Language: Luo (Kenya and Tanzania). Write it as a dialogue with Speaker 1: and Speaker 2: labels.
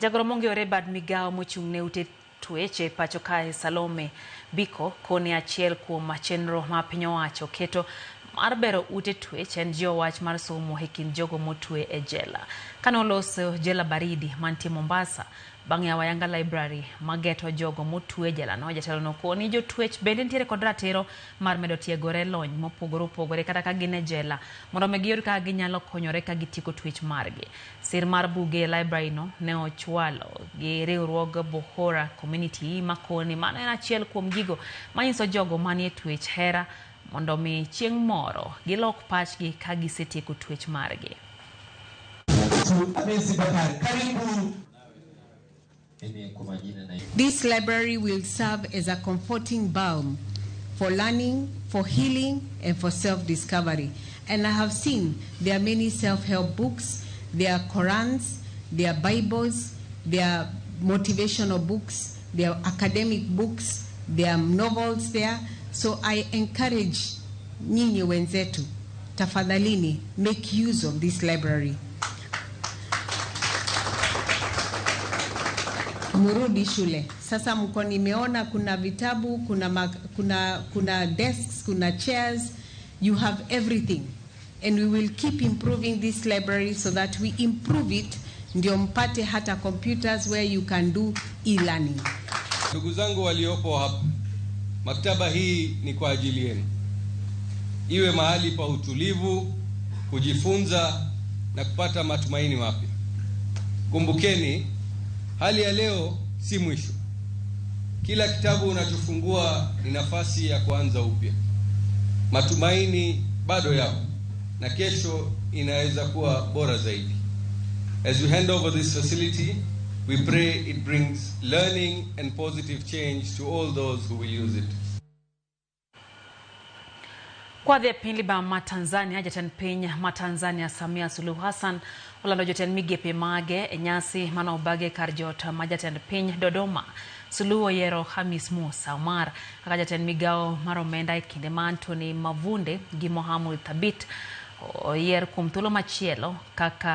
Speaker 1: Jagoro mong'ere bad migawo mochung' ne ute twech e pacho kae Salome Biko koni achiel kuom chenro ma piny owacho keto mar bero ute twech en jiwo wach mar somo e kind jogo motwe e jela. Kane oloso jela baridi mantie Mombasa bang' yawo ayanga library mageto jogo motwe e jela no, jatelo no koni jotwech bende nitiere kod ratiro mar medo tiegore lony mopogore opogore kata ka gin e jela mondo mi giyud kaka ginyalo konyore ka gitieko twech margi. Sir mar buge e library no ne ochwalo gi riwruog Bohora Community makoni mano en achiel kuom gigo manyiso jogo manie twech hera mondo mi chieng' moro gilok pachgi ka gisetieko twech margi.
Speaker 2: Hamisi Bakari, karibu.
Speaker 3: This library will serve as a comforting balm for learning, for healing, and for self-discovery. And I have seen there are many self-help books, there are Korans, there are Bibles, there are motivational books, there are academic books, there are novels there. So I encourage nyinyi wenzetu, tafadhalini, make use of this library. Murudi shule sasa, mko nimeona kuna vitabu, kuna desks, kuna chairs, you have everything, and we will keep improving this library so that we improve it, ndio mpate hata computers where you can do e-learning.
Speaker 4: Ndugu zangu waliopo hapa, maktaba hii ni kwa ajili yenu, iwe mahali pa utulivu, kujifunza na kupata matumaini mapya. Kumbukeni, hali ya leo si mwisho. Kila kitabu unachofungua ni nafasi ya kuanza upya. Matumaini bado yapo na kesho inaweza kuwa bora zaidi. As we hand over this facility, we pray it brings learning and positive change to all those who will use it.
Speaker 1: Kwadhi e piny Liba ma Tanzania, jatend piny ma Tanzania Samia Suluhu Hassan olando jotend migepe mage e nyasi mane obagi kar jot ma jatend piny Dodoma. Suluhu oyiero Hamis Musa Omar kaka jatend migawo mar omenda e kinde ma Anthony Mavunde gi Mohamud Thabit oyier kuom thuolo machielo kaka